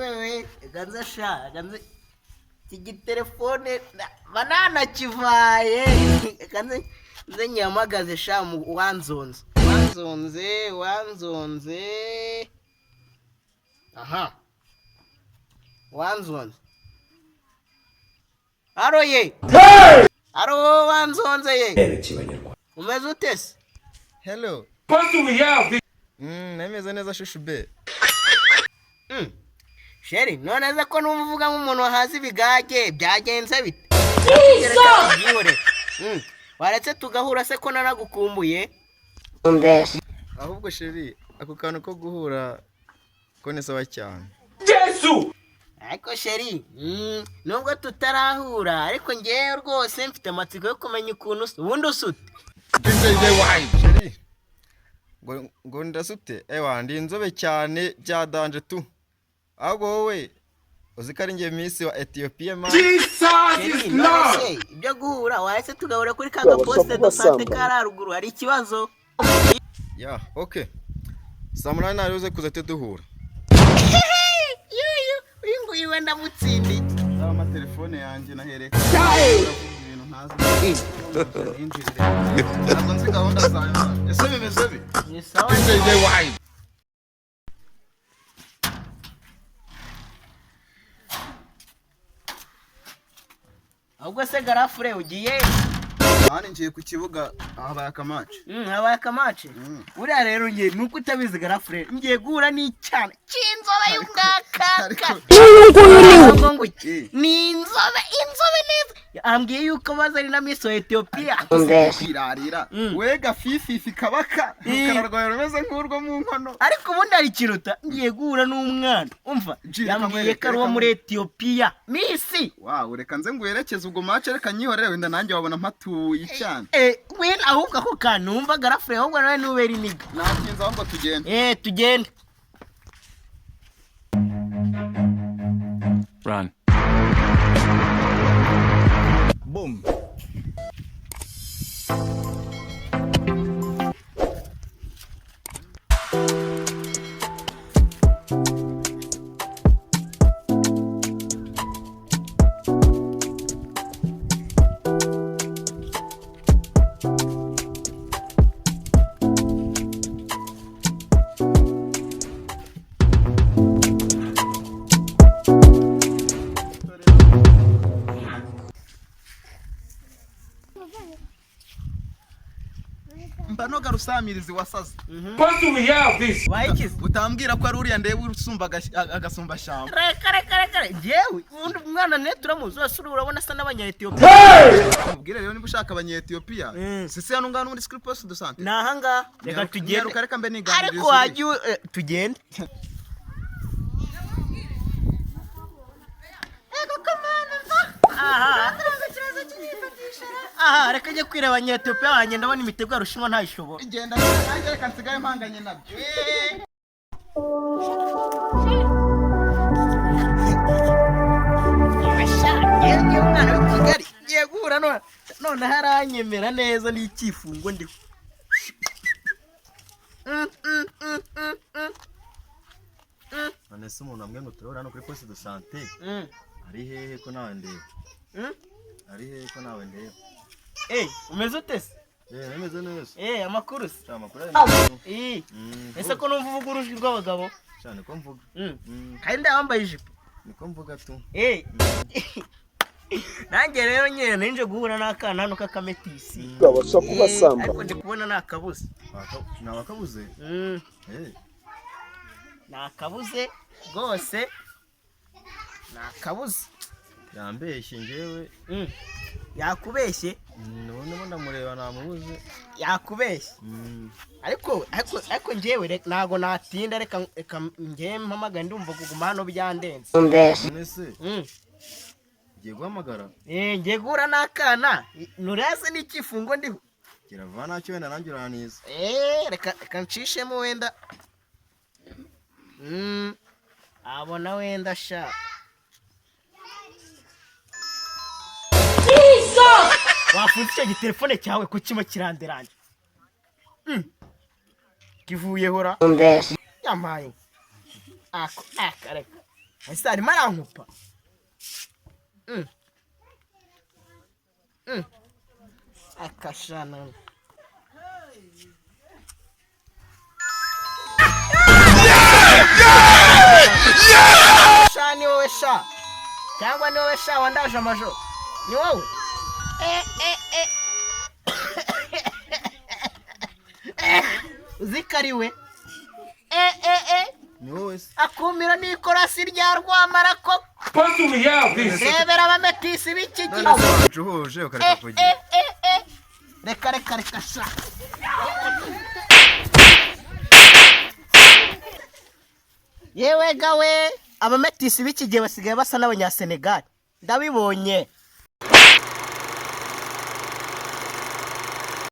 Ayiwewe, ganze sha, ganze iki gitelefone bananakivaye, ganze nze nyamagaze sha mu wanzonze wanzonze wanzonze, aha wanzonze. Aro ye, aro wanzonze ye, umeze ute se? Hello. Nemeze neza shushu be. Chéri, none se ko numva uvuga nk'umuntu wahaze ibigage, byagenze bite? Reka tubyihorere. Waretse tugahura se ko naragukumbuye? Ahubwo chéri, ako kantu ko guhura ko ni sawa cyane. Ariko chéri, nubwo tutarahura, ariko ngewe rwose mfite amatsiko yo kumenya ukuntu usa. Ubundi usute. Chéri. Ngo ndasute? Ewa, ndi inzobe cyane bya danger tu. Ahubwo wowe uzi ko ari njye Miss wa Ethiopia man. Chéri, none se ibyo guhura, waretse tugahura kuri ka gaposte de santé kari haruguru, hari ikibazo? Yeah, okay. Saa 8 nari uze kuza tujye duhura. Yuyu, uyu nguyu we ndamutsindiye. Zaba amatelefone yanjye nahereka. Ibintu ntazi. Ntabwo nzi gahunda zawe. Ese bimeze bi? Ni sawa. Ahubwo se garafure, ugiye? Hano ngiye ku kibuga, habaye akamaci. Habaye akamace. Buriya rero ngiye, nuko utabizi garafure, ngiye guhura n'icyana cy'inzobe y'umwakaka. Ngo ngo iki? Ni inzobe, inzobe neza. Ambwiye yuko maze ari na Miss wa Ethiopia. Kwirarira. Wega fififi kabaka rukararwaye rumeze nk'urwo mu nkono. Ariko ubundi hari ikiruta, ngiye guhura n'umwana, umva, Ji, reka yambwiye nkwereke, ko ari uwo reka muri Etiyopiya, Miss. Wawe, reka nze nguherekeze ubwo match, reka nyihorere, wenda nanjye wabona mpatuye cyane. We ahubwo ako kantu wumva garafure, ahubwo nawe nubera iniga. Natinze, ahubwo tugende. Tugende. Run. Boom. Mba noga rusamirizi wasaze. Wayikize. Utambwira ko ari uriya ndeba usumba agasumbashyamba. Reka reka reka, njyewe ubundi umwana ne turamuzi wese, urabona asa n'abanya-Etiyopiya. Mubwire rero niba ushaka abanyetiyopiya. Sisi hano ngaho muri kuri poste de santé. Ni ahangaha, reka tugende. Nyaruka, reka mbe niganiriza. Ariko wajya tugende. Aha aha, reka njye kwireba abanyetiyopiya banjye, ndabona imitego ya rushinwa ntayishobora. Genda nanjye reka nsigaye mpanganye nabyo. Ngewe ngewe umwana w'i Kigali ngiye guhura none, noneho aranyemera neza n'icyifungo ndiho. None se umuntu amwe ngo turabona hano kuri poste de santé ari hehe ko nawe ndeba? Ari hehe ko nawe ndeba? Umeze ute se? Bimeze neza. Amakuru se? Sha, amakuru ari meza. Ese ko numva uvuga urujwi rw'abagabo? Sha, niko mvuga. Kandi ndambaye ijipo. Niko mvuga tu. Nanjye rero nyine ninje guhura n'akana hano k'akametisi. Babasha kubasamba. Ariko ndi kubona ni akabuze. Ni abakabuze? Ni akabuze rwose, ni akabuze. Yambeshye njyewe. Yakubeshye? Ndabona ndamureba namubuze. Yakubeshye. Ariko njyewe ntago natinda, reka njyewe mpamagare, ndumva kuguma hano byandenze. None se ugiye guhamagara? Ngiye guhura n'akana, nuraze n'icyifungo ndiho. Kirava ntacyo, wenda nanjye uraniza. Reka nshishemo wenda. Abona wenda sha. Wafunze icyo gitelefone cyawe ko kirimo kiranderanje? Kivuyeho ra, yampaye ako aka, reka. Ese arimo arankupa? Akashana. Sha, ni wowe sha, cyangwa ni wowe sha wandaje amajoro? Ni wowe? Eh, eh, eh. Uzi ko ari we? Eh, eh, eh. Ni wowe se? Akumiro n'ikorasi rya Rwamara koko. Rebera abametisi b'iki gihe. None se wacuhuje ukareka Eh, kugira eh, eh, eh. Reka, reka, reka sha. Yewe gawe, abametisi b'iki gihe basigaye basa n'abanyasenegali, ndabibonye.